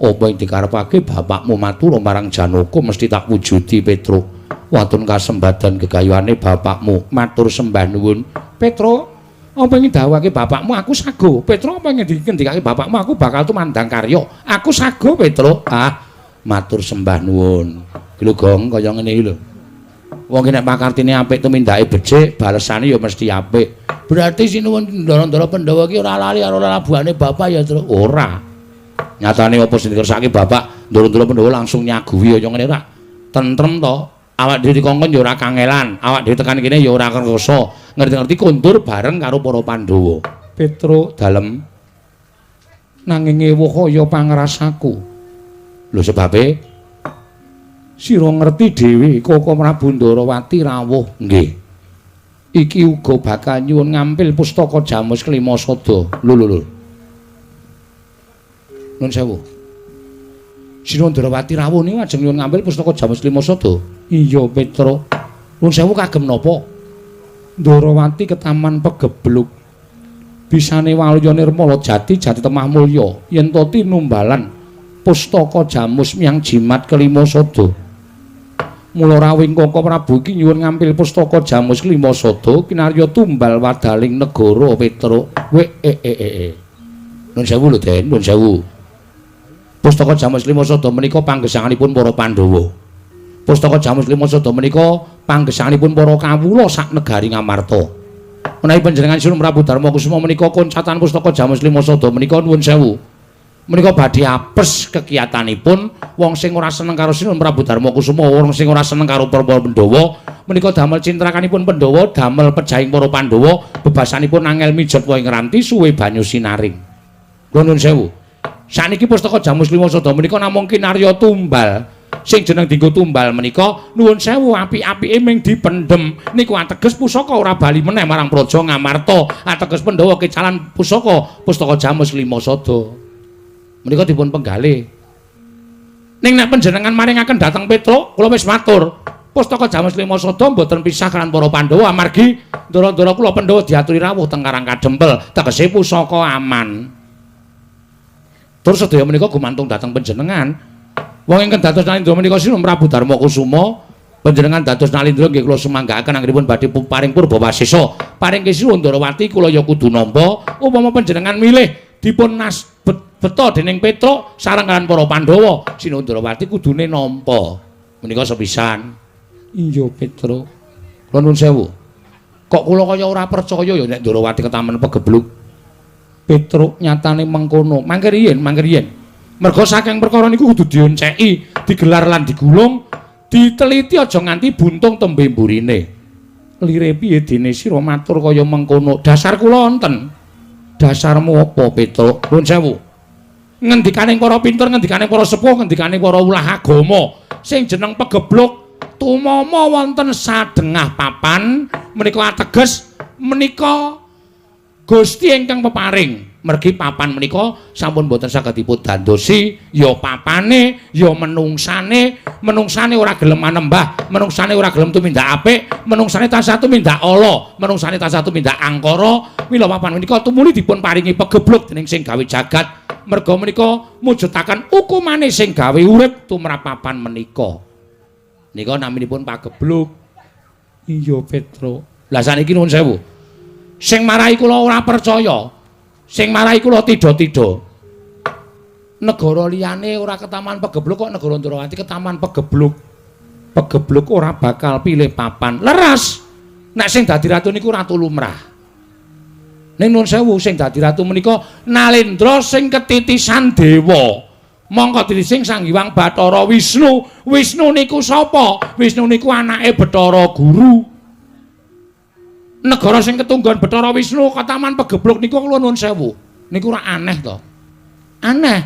Apa ing dikarepake bapakmu matur marang Janaka mesti tak wujudi Petruk. Watun kasembadan gegayuhane bapakmu. Matur sembah nuwun Petruk. Apa ing dawuhake bapakmu aku sago. Petruk apa ing ngendikake bapakmu aku bakal tumandang karya. Aku sago Petruk. Ah, matur sembah nuwun. Ki lho Gong kaya ngene iki lho. Wong ki nek pakartine apik tumindake becik, balesane ya mesti apik. Berarti sinuwun ndara-ndara Pandhawa ki ora lali karo lelabuhane bapak ya, Truk? Ora. Nyatane apa sing dikersake bapak, ndara-ndara Pandhawa langsung nyaguhi kaya ngene ora. Tentrem to. Awak dhewe dikongkon ya ora kangelan, awak dhewe tekan kene ya ora kerasa. Ngerti-ngerti kondur bareng karo para Pandhawa. Petruk dalem nanging ewuh kaya pangrasaku. Lho sebabe sira ngerti dhewe Koko Prabu Ndarawati rawuh. Nggih. Iki uga bakal nyuwun ngampil pustaka Jamus Kelima Sada. Lho lho lho. Nuwun sewu. Sinuwun Ndarawati rawuh niku ajeng nyuwun ngampil pustaka Jamus Kelima Sada. Iya Petruk. Nuwun sewu kagem napa? Ndarawati ketaman pegebluk. Bisane waluya nirmala jati jati temah mulya yen to tinumbalan pustaka Jamus miyang jimat Kelima Sada. Mula rawuhing Koko Prabu iki nyuwun ngampil pustaka Jamus Kelima Sada kinarya tumbal wadaling negara Petruk. We e e e. Nuwun sewu lho Den, nuwun sewu. Pustaka Jamus Kelima Sada menika panggesanganipun para Pandhawa. Pustaka Jamus Kelima Sada menika panggesanganipun para kawula sak negari Ngamarta. Menawi panjenengan Sinuwun Prabu Darma Kusuma menika koncatan pustaka Jamus Kelima Sada menika nuwun sewu. Menika badhe apes kekiyatanipun wong sing ora seneng karo Sinuwun Prabu Darma Kusuma, wong sing ora seneng karo para Pandhawa, menika damel cintrakanipun Pandhawa, damel pejahing para Pandhawa, bebasanipun angel mijet wae ngranti suwe banyu sinaring. Kula nuwun sewu. Saniki pustaka Jamus Kelima Sada menika namung kinarya tumbal. Sing jeneng dienggo tumbal menika nuwun sewu apik-apike ming dipendhem. Niku ateges pusaka ora bali meneh marang Praja Ngamarta. Ateges Pandhawa kecalan pusaka pustaka Jamus Kelima Sada. Menika dipun penggalih. Ning nek panjenengan maringaken dhateng Petruk, kula wis matur. Pustaka Jamus Kelima Sada mboten pisah kaliyan para Pandhawa amargi ndara-ndara kula Pandhawa diaturi rawuh teng Karang Kadempel, tegese pusaka aman. Terus sedaya menika gumantung dhateng panjenengan. Wong ingkang dados Nalindra menika Sinun Prabu Darma Kusuma. Panjenengan dados Nalindra nggih kula sumanggaaken anggenipun badhe paring purba wasesa. Paring Sinuwun Ndorowati kula ya kudu nampa. Upama panjenengan milih dipun nas beta dening Petruk sareng kaliyan para Pandhawa, Sinuwun Ndorowati kudune nampa. Menika sepisan. Iya Petruk. Kula nuwun sewu. Kok kula kaya ora percaya ya nek Ndorowati ketamen pegebluk. Petruk nyatane mengkono. Mangke riyin, mangke riyin. Merga saking perkara niku kudu dionceki, digelar lan digulung. Diteliti aja nganti buntung tembe mburine. Lire piye dene sira matur kaya mengkono? Dasar kula wonten. Dasarmu apa, Petruk? Nuwun sewu. Ngendikaning para pinter, ngendikaning para sepuh, ngendikaning para ulah agama, sing jeneng pegebluk tumama wonten sadengah papan menika ateges menika Gusti ingkang peparing. Mergi papan menika sampun boten saged dipun dandosi, ya papane, ya menungsane, menungsane ora gelem manembah, menungsane ora gelem tumindak apik, menungsane tansah tumindak ala, menungsane tansah tumindak angkara. Mila papan menika tumuli dipun paringi pegebluk dening sing gawe jagat. Merga menika mujudaken hukumane sing gawe urip tumrap papan menika. Nika naminipun pagebluk. Iya Petruk. Lah saniki nuwun sewu. Sing marai kula ora percaya, sing marai kula tidha-tidha. Negara liyane ora ketaman pegebluk kok negara Ndorowati ketaman pegebluk. Pegebluk ora bakal pilih papan. Leres. Nek sing dadi ratu niku ratu lumrah. Ning nuwun sewu sing dadi ratu menika Nalendra sing ketitisan dewa. Mongko titising Sang Hyang Bathara Wisnu. Wisnu niku sapa? Wisnu niku anake Bathara Guru. Negara sing ketunggon Bathara Wisnu ketaman pegebluk niku kula nuwun sewu. Niku ora aneh to? Aneh.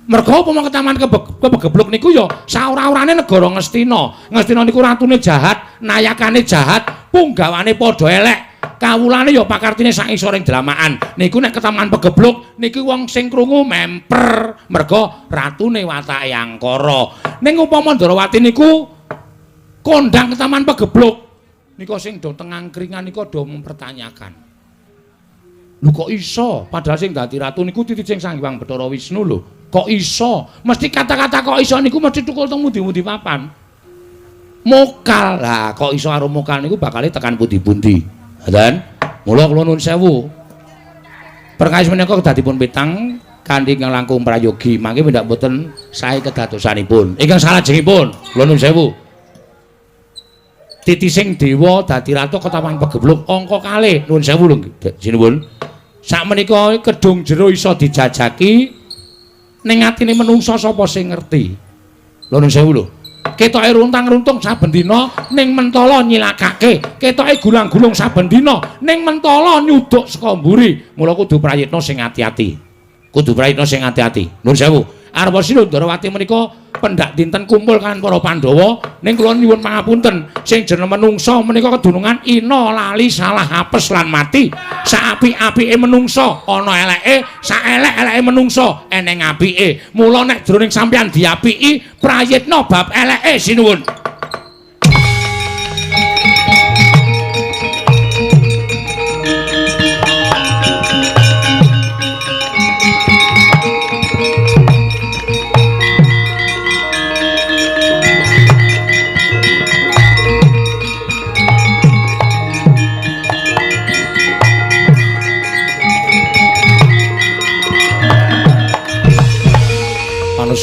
Merga upama ketaman kepegebluk niku ya saora-orane negara Ngastina. Ngastina niku ratune jahat, nayakane jahat, punggawane padha elek. Kawulane ya pakartine sak isoring dramakan. Niku nek ketaman pegebluk niku wong sing krungu memper merga ratune watake angkara. Ning upama Ndorowati niku kondang ketaman pegebluk nika sing do teng angkringan nika do mempertanyakan. Lho kok iso? Padahal sing dadi ratu niku titising Sang Hyang Bathara Wisnu lho. Kok iso? Mesti kata-kata kok iso niku mesti tukul teng mundi-mundi papan. Mokal. Lah kok iso karo mokal niku bakale tekan pundi-pundi. Ngoten. Mula kula nuwun sewu. Perkawis menika kedah dipun pitang kanthi ingkang langkung prayogi, mangke pendak boten sae kedadosanipun. Ingkang salajengipun kula nuwun sewu. Titising dewa dadi ratu ketaman pegebluk angka kalih nuwun sewu lho sinuwun. Sakmenika kedung jero iso dijajaki ning atine menungsa sapa sing ngerti. Lho nuwun sewu lho. Ketoke runtang-runtung saben dina ning mentala nyilakake, ketoke gulang-gulung saben dina ning mentala nyuduk saka mburi. Mula kudu prayitna sing ati-ati. Kudu prayitna sing ati-ati. Nuwun sewu. Arwa Sinuwun Ndorowati menika pendak dinten kumpul kaliyan para Pandhawa ning kula nyuwun pangapunten sing jeneng menungsa menika kedunungan ina lali salah apes lan mati. Saapik-apike menungsa ana eleke, saelek-eleke menungsa eneng apike. Mula nek jroning sampeyan diapiki prayitna bab eleke sinuwun.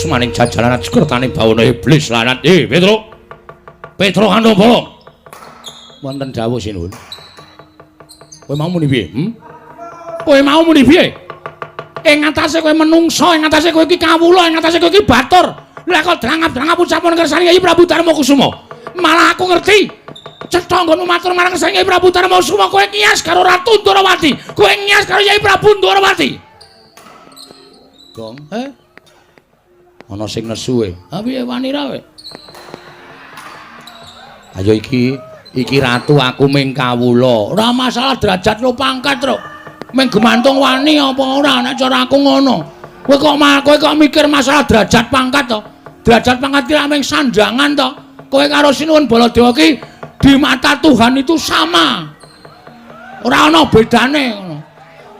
Maning jajaran ajekertane bawana iblis lanat. Petruk. Petruk Handaka. Wonten dawuh sinuwun. Kowe mau muni piye? Kowe mau muni piye? Ing atase kowe menungsa, ing atase kowe iki kawula, ing atase kowe iki batur. Lah kok drangap-drangap ucapon kersane Kyai Prabu Darma Kusuma. Malah aku ngerti. Cetha nggonmu matur marang kersane Kyai Prabu Darma Kusuma, kowe ngias karo Ratu Ndorowati. Kowe ngias karo Kyai Prabu Ndorowati. Gong, Ana sing nesu e. Ha piye wani ra kowe? Ayo iki ratu aku ming kawula. Ora masalah derajat lo pangkat, Truk. Ming gemantung wani apa ora nek cara aku ngono. Kowe kok mikir masalah derajat pangkat to? Derajat pangkat ki ming sandangan to. Kowe karo Sinuwun Baladewa ki di mata Tuhan itu sama. Ora ana bedane ngono.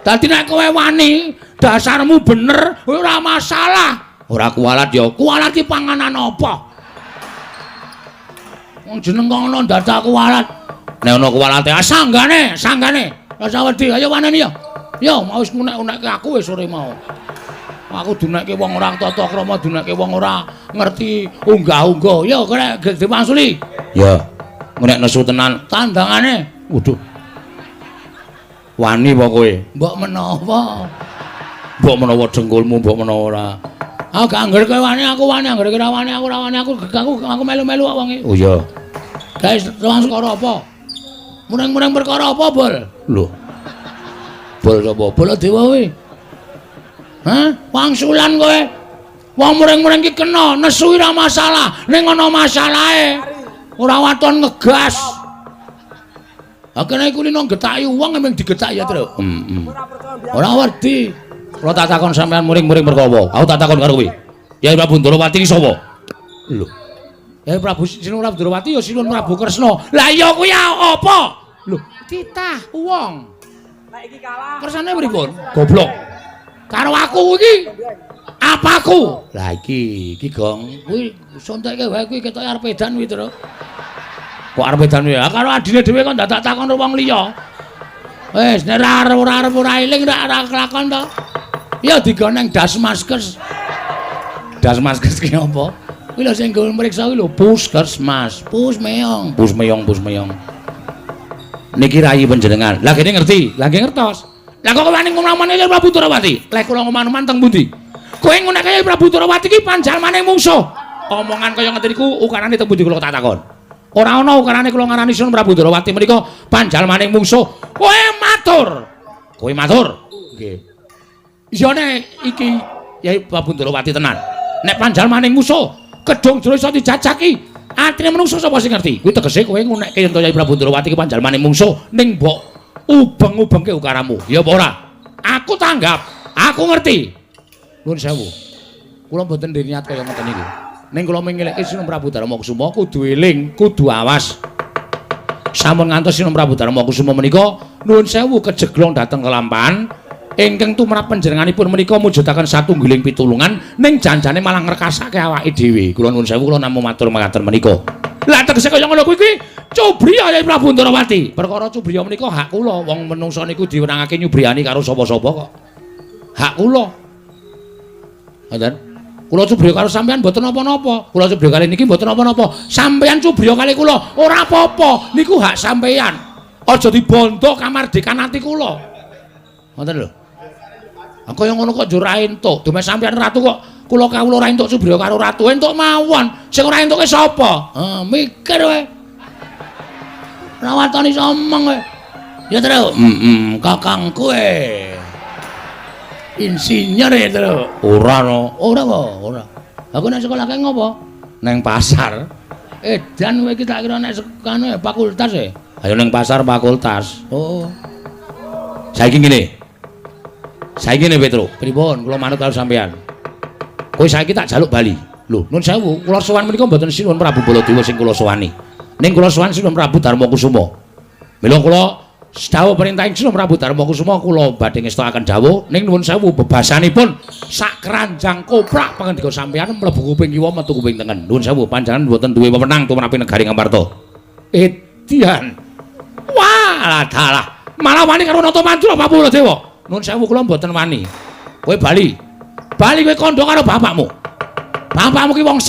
Dadi nek kowe wani, dasarmu bener, ora masalah. Ora kualat ya. Kualat ki panganan apa? Wong jeneng kok ngono dadak kualat. Nek ana kualate, ah sanggane, sanggane. Rasa wedi, ayo waneni ya. Ya, mau wis ngunek-unekke aku wis sore mau. Aku dunekke wong ora tata krama, dunekke wong ora ngerti unggah-ungguh. Ya kowe diwangsuli. Ya. Nek nesu tenan tandangane. Waduh. Wani apa kowe? Mbok menawa. Mbok menawa dengkulmu, mbok menawa ora. Aku gak angger kowe wani, aku wani, angger kowe ora wani, aku ora wani, aku melu-melu kok wonge. Oh iya. Guys, langsung perkara apa? Mureng-mureng perkara apa, Bol? Lho. Bol sapa? Baladewa kowe. Hah? Wangsulan kowe. Wong mureng-mureng ki kena, nesu ora masalah, ning ana masalahe. Ora waton ngegas. Ha kene iku lino getaki wong emang digetaki ya, Tru. Heeh. Ora wedi. Kula tak takon sampean muring-muring perkara apa? Aku tak takon karo kowe. Yai Prabu Ndorowati ki sapa? Lho. Yai Prabu Sinuwun Prabu Ndorowati ya Sinuwun Prabu Kresna. Lah iya kuwi apa? Lho, titah wong. Nek iki kalah. Kersane pripun? Goblok. Karo aku iki. Apaku? Lah iki, iki Gong. Kuwi sontekke wae kuwi ketoke arep edan kuwi, Tru. Kok arep edan kuwi? Ha karo adine dhewe kok dadak takon wong liya. Wis nek ora arep ora eling ora kelakon to. Ya digoneng Dasmaskes. Dasmaskes ki apa? Kuwi lho sing nggo mriksa kuwi lho Puskesmas. Pus meong, pus meong, pus meong. Niki rayi panjenengan. Lah kene ngerti, lah nggih ngertos. Lah kok wani ngomong-ngomong Prabu Ndorowati? Lek kula ngomong-ngomong teng pundi? Kowe ngunekke Prabu Ndorowati ki panjalmane mungsuh. Omongan kaya ngeten niku ukarane teng pundi kula tak takon. Ora ana ukarane kula ngarani Sun Prabu Ndorowati menika panjalmane mungsuh. Kowe matur. Kowe matur. Nggih. Iya nek iki Yai Prabu Ndorowati tenan. Nek panjalmane mungsuh, kedung jero iso dijajaki. Atine menungso sapa sing ngerti? Kuwi tegese kowe ngunekke yen to Yai Prabu Ndorowati ki panjalmane mungsuh ning mbok ubeng-ubengke ukaramu. Ya apa ora? Aku tanggap, aku ngerti. Nuwun sewu. Kula mboten niat kaya ngoten niku. Ning kula mengelekke Sinuwun Prabu Darma Kusuma kudu eling, kudu awas. Sampun ngantos Sinuwun Prabu Darma Kusuma menika nuwun sewu kejeglong dhateng kelampahan ingkang tumrap panjenenganipun menika mujudaken satunggiling pitulungan ning janjane malah ngrekasake awake dhewe. Kula nuwun sewu kula namung matur mekaten menika. Lah tegese kaya ngono kuwi kuwi cubriya Yai Prabu Ndorowati. Perkara cubriya menika hak kula, wong menungsa niku diwenangake nyubriyani karo sapa-sapa kok. Hak kula. Ngoten. Kula cubriya karo sampean mboten napa-napa. Kula cubriya kali niki mboten napa-napa. Sampean cubriya kali kula ora apa-apa. Niku hak sampean. Aja dibondo kamardikan ati kula. Ngoten lho. Ha kaya ngono kok njur ra entuk. Dume sampean ratu kok kula kawula ora entuk cubriya karo ratu. Entuk mawon. Sing ora entuke sapa? Ha mikir kowe. Ora waton iso omong kowe. Ya Tru. Heeh, kakangku e. Insinyur ya, Tru. Ora no. Ora apa? Ora. Aku nek sekolah kae ngopo? Neng pasar. Edan kowe iki tak kira nek sekane fakultas e. Ayo neng pasar fakultas. Oh. Saiki ngene. Saiki ngene Petro. Pripun? Kula manut karo sampean. Kowe saiki tak jaluk bali. Lho, nun sewu, kula sowan menika mboten Sinuwun Prabu Baladewa sing kula sowani. Ning kula sowan Sinuwun Prabu Darma Kusuma. Mila kula dawuh perintahing Sinuwun Prabu Darma Kusuma kula badhe ngestokaken dawuh ning nuwun sewu bebasanipun sak keranjang koprak pangandika sampean mlebu kuping kiwa metu kuping tengen. Nuwun sewu panjenengan mboten duwe wewenang tumrapi negari Ngamarta. Edian. Wah, dalah. Malah wani karo Nata Mandura Prabu Baladewa. Nuwun sewu kula mboten wani. Kowe bali. Bali kowe kandha karo bapakmu. Bapakmu ki wong